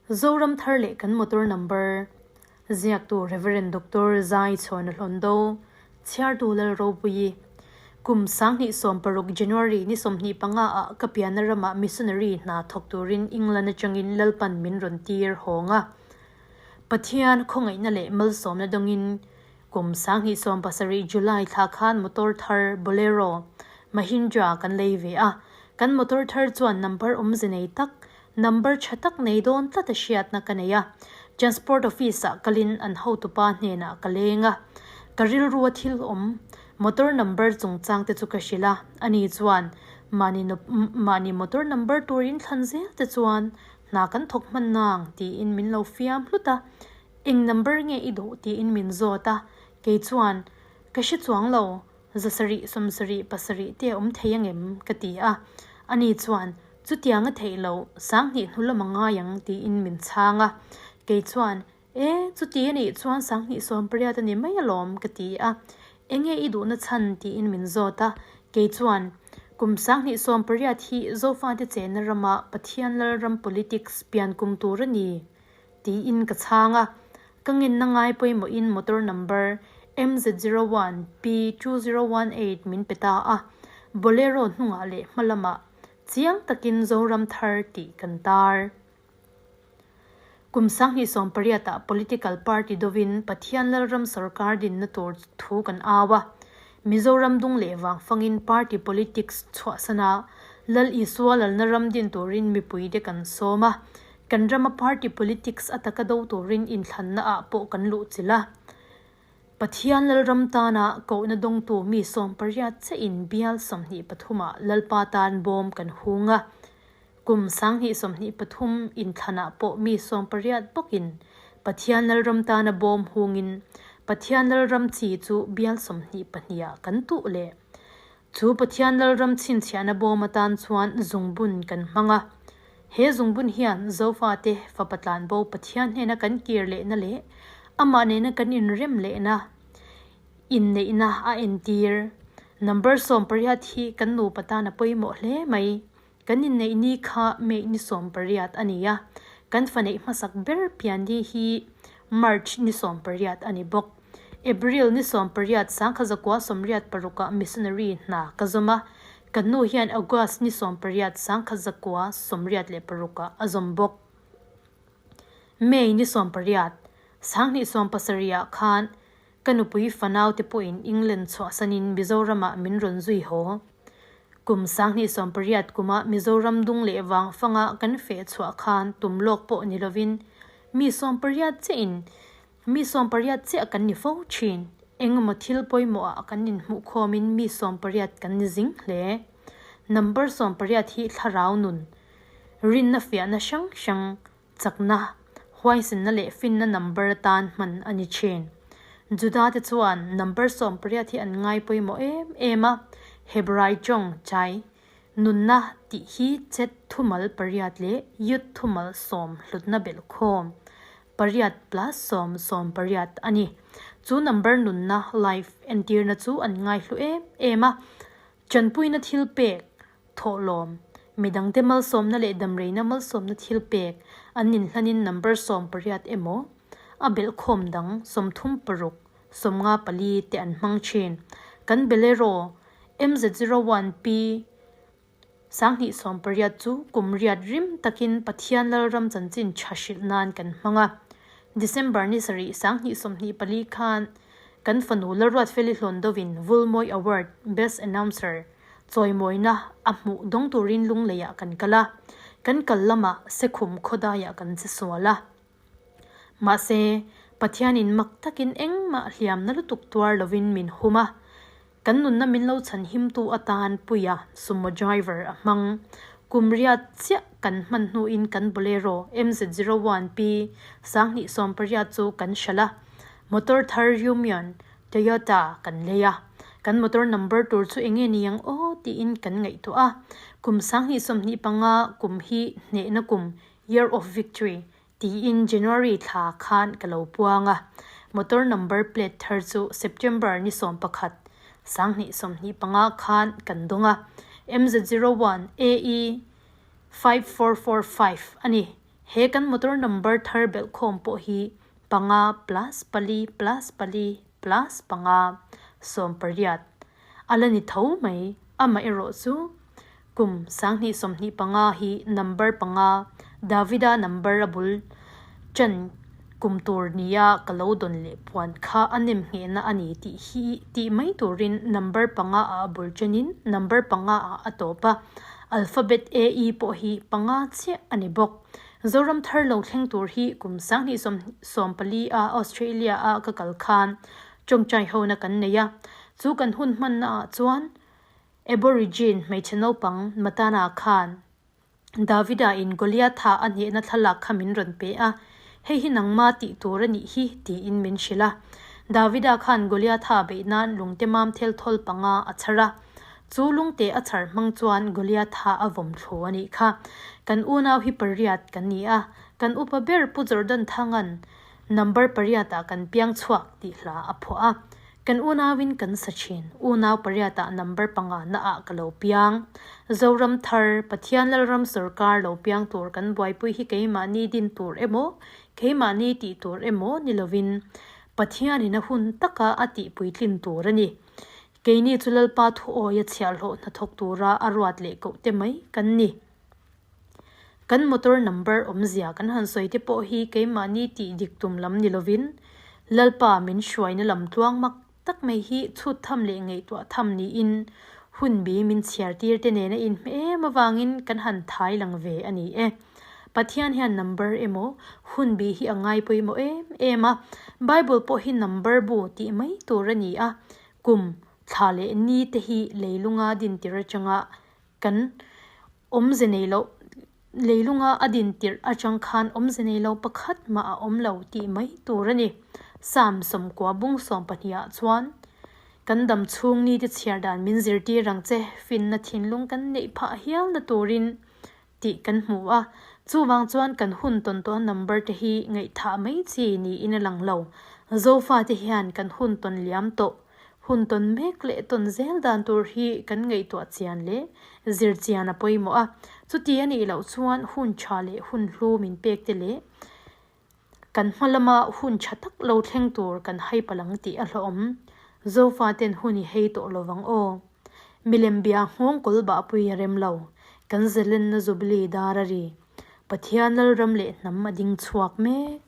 Zoram thar leh kan motor number Ziaktu Rev. Doctor Zai Chhuana Hlawndo, Chhiartu Lalropuii, Kum 2016 January ni 25 ah ka pianna ramah missionary hna thawk turin England atangin Lalpan min rawn tir hawng a. Pathian khawngaihna leh malsawmna dawngin kum 2017 July thla khan motor thar Bolero, Mahindra kan lei ve a. Kan motor thar chuan number awmze nei tak Number tha tak nei dawn tlat a hriatna ka nei a, Transport Office ah kalin an hotupa hnenah ka leng a, ka rilru a thil awm motor number chungchang te chu ka hrilh a, ani chuan mahni mahni motor number turin thlan zel te chuan hna kan thawk hman nang tiin min lo fiam hlut a, eng number nge i duh tiin min zawt a, kei chuan ka hre chuang lo 700 77 te a awm thei angem? ka ti a, ani chuan Chutiang a theih loh, 2000 hnu lam a ngai ang tiin min chhang a. Kei chuan, E, chuti a nih chuan 2018 a ni mai alawm ka ti a. Enge i duhna chhan tiin min zawt a. Kei chuan, Kum 2018 hi Zofate chenna rama Pathian Lalram politics pian kum tur a ni tiin ka chhang a. Ka ngenna ngai pawimawhin motor number MZ01 P2018 min pe ta a. Bolero hnungah leh hma lamah Chiang takin Zoram thar tih kan tar. Kum 2018 ah political party dovin Pathian Lalram sorkar dinna tur thu kan au a. Mizoram dung leh vang fangin party politics chhuahsana Lal Isua lalna ram din turin mipuite kan sawm a. Kan rama party politics ataka do turin inthlanna ah pawh kan luhchilh a. Pathian Lalram tana kohna dawngtu mi 18 chiahin bial 23 ah Lalpa tan bawm kan hung a. Kum 2023 inthlanah pawh mi 18 bawkin Pathian Lalram tana bawm hungin Pathian Lalram chi chu bial 22 ah kan tuh leh. Chu Pathian Lalram chhinchhiahna bawm atan chuan zungbun kan hmang a. He zungbun hian Zofate fapa tlanbo Pathian hnena kan kir lehna leh amah nena kan inrem lehna, inneihna a entir. Number 18 hi kan nupa tan a pawimawh hle mai. Kan inneih ni kha May ni 18 a ni a, kan fa neih hmasak ber pian ni hi March ni 18 a ni bawk. April ni 18 1986 ah missionary hna ka zawm a, Ka nu hian August ni 18 1986 ah a zawm bawk. May ni 18, 2017 ah khan ka nupui fanau te pawhin England chhuahsanin Mizoram ah min rawn zui haw. Kum 2018 kuma Mizoram dung leh vang fanga kan feh chhuah khan tum lawk pawh ni lovin mi 18 chiahin Mi 18 chiah kan ni fo thin. Engemaw thil pawimawhah kan inhmuh khawmin mi 18 kan ni zing hle. Number 18 hi thlarau nun, rinna fiahna hrang hrang, chakna, huaisenna leh finna number atan hman a ni thin. Juda te chuan number 18 hi an ngai pawimawh em em a, Hebrai tawng chai, nunna tih hi chet thumal pariat leh yud thumal sawm hlutna belh khawm. Pariat plus sawm 18 a ni. Chu number nunna, life, entirna chu an ngaihlu em em a. Chanpuina thil pek, thawhlawm, midangte malsawmna leh damreina malsawmna thil pek an inhlanin number 18 emaw, a belhkhawm dang 36, 54 te an hmang thin. Kan Bolero MZ01P 2018 chu kum riat rim takin Pathian Lalram chanchin tha hrilh nan kan hmang a. December ni sarih 2024 khan kan fanu Lalruatfeli Hlawndovin Vulmawi Award Best Announcer chawimawina a hmuh dawng turin Lungleiah kan kal a. Kan kal lamah Sekhum khawdaiah kan che sual a. Mahse, Pathianin mak takin engmah hliamna lutuk tuar lovin min hum a. Kan nunna min lo chhan himtu atan Puia sumo driver a hmang. Kum riat chiah kan hman hnuin kan Bolero MZ01P 2018 chu kan hralh a, motor thar Rumion Toyota kan lei a. Kan motor number tur chu enge ni ang aw tiin kan ngaihtuah a. Kum 2025 kum hi hnehna kum, Year of Victory, Tiin January thla khan ka lo puang a, motor number plate thar chu September ni 11, 2025 khan kan dawng a, MZ01 AE 5445 a ni. He kan motor number thar belhkhawm pawh hi panga plus pali plus pali plus panga 18 a la ni tho mai. Amaherawh chu kum 2025 hi number panga Davida number a bul ṭan kum tur nia ka lo dawn leh puan kha a nem nghehna a ni tih hi tih mai turin number panga ah a bul ṭanin number panga ah a tawp a, alphabet A E pawh hi panga chiah a ni bawk. Zoram thar lo thleng tur hi kum 2014 a Australia a ka kal khan tawngtai hona kan nei a, chu kan hun hmanna ah chuan Aborigine hmeichhe naupang Matana khan Davida in Goliatha a hnehna thlalak kha min rawn pe a, hei hi nangma tih tur a nih hi tiin min hrilh a. Davida khan Goliatha beih nan lungte mam thel thawl panga a chhar a, chu lungte a chhar hmang chuan Goliatha a vawm thlu a nih kha. Kan unau hi pariat kan ni a, kan upa ber Pu Jordan Thanga'n number pariat ah kan piang chhuak tih hla a phuah a. Kan unauin kan sa thin. Unau pariatah number panga na ah ka lo piang. Zoram thar, Pathian Lalram sawrkar lo piang tur kan buaipui hi keimahni din tur emaw, keimahni tih tur emaw ni lovin Pathianin a hun taka a tih puitlin tur a ni. Keini chu Lalpa thuawi a chhiahhlawh hnathawk tura a ruat leh koh te mai kan ni. Kan motor number awmzia kan han sawi te pawh hi keimahni tih dik tum lam ni lovin Lalpa min hruaina lam tluang mak tak mai hi chhut tham leh ngaihtuah tham niin hunbi min chhiar tir te nena inhmeh em avangin kan han thai lang ve a ni e. Pathian hian number emaw hunbi hi a ngai pawimawh em em a, Bible pawh hi number bu tih mai tur a ni a, kum, thla leh ni te hi leilunga dintir atanga Kan awmze nei loh leilunga a din tirh atang khan awmze nei lo pakhat mah a awm lo tih mai tur a ni. Psalm sawmkua bung 12 ah chuan, Kan dam chhung ni te chhiar dan min zirtir ang che, finna thinlung kan neih phah hialna turin tih kan hmu a. Chuvang chuan kan hun tawn tawh number te hi ngaihthah mai chi niin a lang lo. Zofa te hian kan hun tawn liam tawh. Hun tawn mek leh tawn zel dan tur hi kan ngaihtuah chian leh zir chian a pawimawh a, chuti a nih loh chuan hun tha leh hun hlu min pek te leh kan hma lama hun tha tak lo thleng tur kan hai palh ang tih a hlawhawm. Zofa ten hun i hei tawh lovang aw. Milem bia nghawng kawl bahpui a rem lo, kan zalenna Jubilee dar a ri. Pathian Lalram leh hnam a ding chhuak mek.